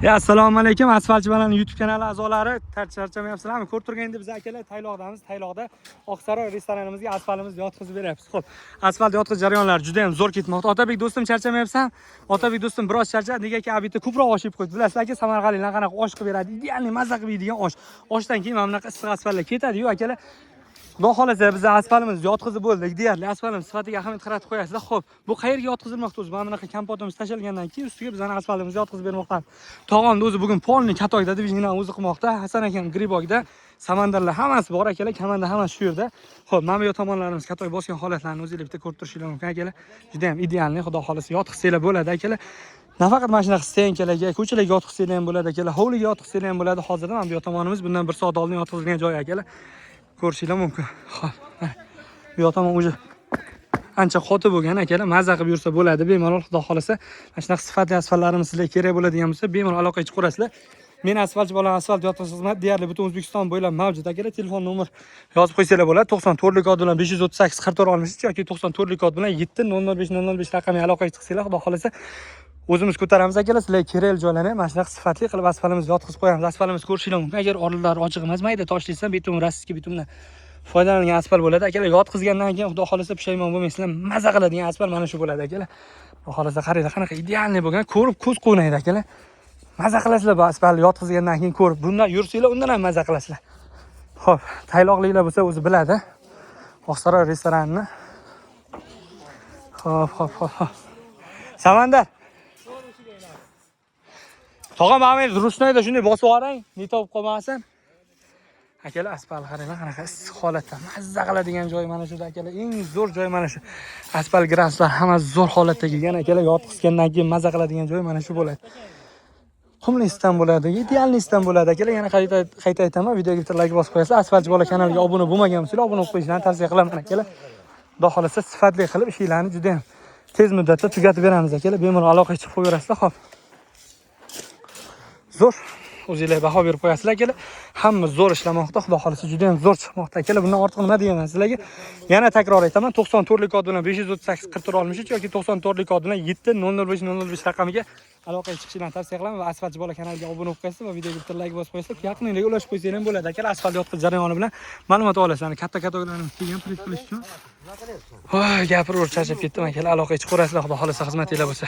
Ya assalomu alaykum, Asfaltchi bolani YouTube kanali a'zolari, charchamayapsizlarmi? Ko'rib turganingizdek, biz akalar Tayloqdamiz. Tayloqda Oqsaroy restoranimizga asfaltimizni yotqizib beryapmiz. Xo'p, asfalt yotqizish jarayonlari juda ham zo'r ketmoqda. Otabek do'stim, charchamayapsan? Otabek do'stim biroz charchadi. Negaki обед da ko'proq osh yeb qo'ydi. Bilasizlar aka, samarqandliklar qanaqa osh qilib beradi. Идеальный mazza qilib yeydigan osh. Oshdan keyin mana bunaqa issiq asfaltlar ketadi-yu akalar. Xudo xohlasa, biz asfaltimizni yotqizib bo'ldik. Deyarli asfaltimiz sifatiga ahamiyat qaratib qo'yasizlar. Xo'p, bu qayerga yotqizilmoqda o'zi? Mana bunaqa kompotimiz tashalgandan keyin ustiga bizani asfaltimizni yotqizib bermoqdamiz. Tog'amni o'zi bugun полный каток da движение o'zi qilmoqda. Hasan akam гребок da, samandarlar hammasi bor akalar, komanda hammasi shu yerda. Xo'p, mana bu yoq tomonlarimiz каток bosgan holatlarni o'zinglar bitta ko'rib turishinglar mumkin akalar. Juda ham идеальный, xudo xohlasa yotqizsanglar bo'ladi akalar. Nafaqat mana shunaqa стенка larga, ko'chalarga yotqizsanglar ham bo'ladi akalar, hovliga yotqizsanglar ham bo'ladi. Hozirda mana bu yoq tomonimiz bundan bir soat oldin yotqizilgan joy akalar. Ko'rishinglar mumkin. Xo'p, mana bu yoq tomon уже ancha qotib bo'lgan akalar, maza qilib yursa bo'ladi bemalol, xudo xohlasa. Mana shunaqa sifatli asfaltlarimiz sizlarga kerak bo'ladigan bo'lsa, bemalol aloqaga chiqaverasizlar. Men asfaltchi bola, asfalt yotqizish xizmat deyarli butun O'zbekiston bo'ylab mavjud akalar. Telefon nomer yozib qo'ysanglar bo'ladi: 94 kod bilan 538 44 63 yoki 94 kod bilan 7 005 005 raqamiga aloqaga chiqsanglar, xudo xohlasa, o'zimiz ko'taramiz akalar. Sizlarga kerakli joylarni ham mana shunaqa sifatli qilib asfaltimizni yotqizib qo'yamiz. Asfaltimiz ko'rishinglar mumkin, agar oralari ochiq emas, mayda toshlaysan, betum, российский bitumdan foydalangan asfalt bo'ladi akalar. Yotqizgandan keyin, xudo xohlasa, pushaymon bo'lmaysizlar, maza qiladigan asfalt mana shu bo'ladi akalar. Xudo xohlasa, qaranglar, qanaqa идеальный bo'lgan, ko'rib ko'z quvnaydi akalar. Maza qilasizlar bu asfaltni yotqizgandan keyin ko'rib, bundan yursanglar, undan ham maza qilasizlar. Xo'p, tayloqliklar bo'lsa, o'zi biladi Oqsaroy restoranini. Xo'p. Samandar tog'a, mana bu ручной da shunday bosib yuboring, ne topib qolmasin akalar. Asfalt qaranglar, qanaqa issiq holatda, mazza qiladigan joy mana shu akalar. Eng zo'r joy mana shu. Asfalt graslar hammasi zo'r holatda kelgan akalar. Yotqizgandan keyin maza qiladigan joy mana shu bo'ladi. Qumlisdan bo'ladi, идеальный dan bo'ladi akalar. Yana qayta qayta aytaman, videoga bitta layk bosib qo'yasizlar. Asfaltchi bola kanaliga obuna bo'lmagan bo'lsanglar, obuna bo'lib qo'yishlarni tavsiya qilaman akalar. Xudo xohlasa, sifatli qilib ishinglarni juda ham tez muddatda tugatib beramiz akalar. Bemalol aloqaga chiqib qo'yaverasizlar. Xo'p, zo'r, o'zinglar baho berib qo'yasizlar akalar. Hamma zo'r ishlamoqda, xudo xohlasa, juda ham zo'r chiqmoqda akalar. Bundan ortiq nima deyman sizlarga? Yana takror aytaman: 94 kod bilan 538 44 63 yoki 94 kod bilan 7 005 005 raqamiga aloqaga chiqishinglarni tavsiya qilaman va Asfaltchi bola kanaliga obuna bo'lib qo'yasizlar va videoga bitta layk bosib qo'yasizlar, yaqininglarga ulashib qo'ysanglar ham bo'ladi akalar. Asfalt yotqiz jarayoni bilan ma'lumot olasizlar. Katta каток larni kelgan press qilish uchun. Voy, gapiraverib charchab ketdim akalar. Aloqaga chiqaverasizlar, xudo xohlasa, xizmatinglar bo'lsa.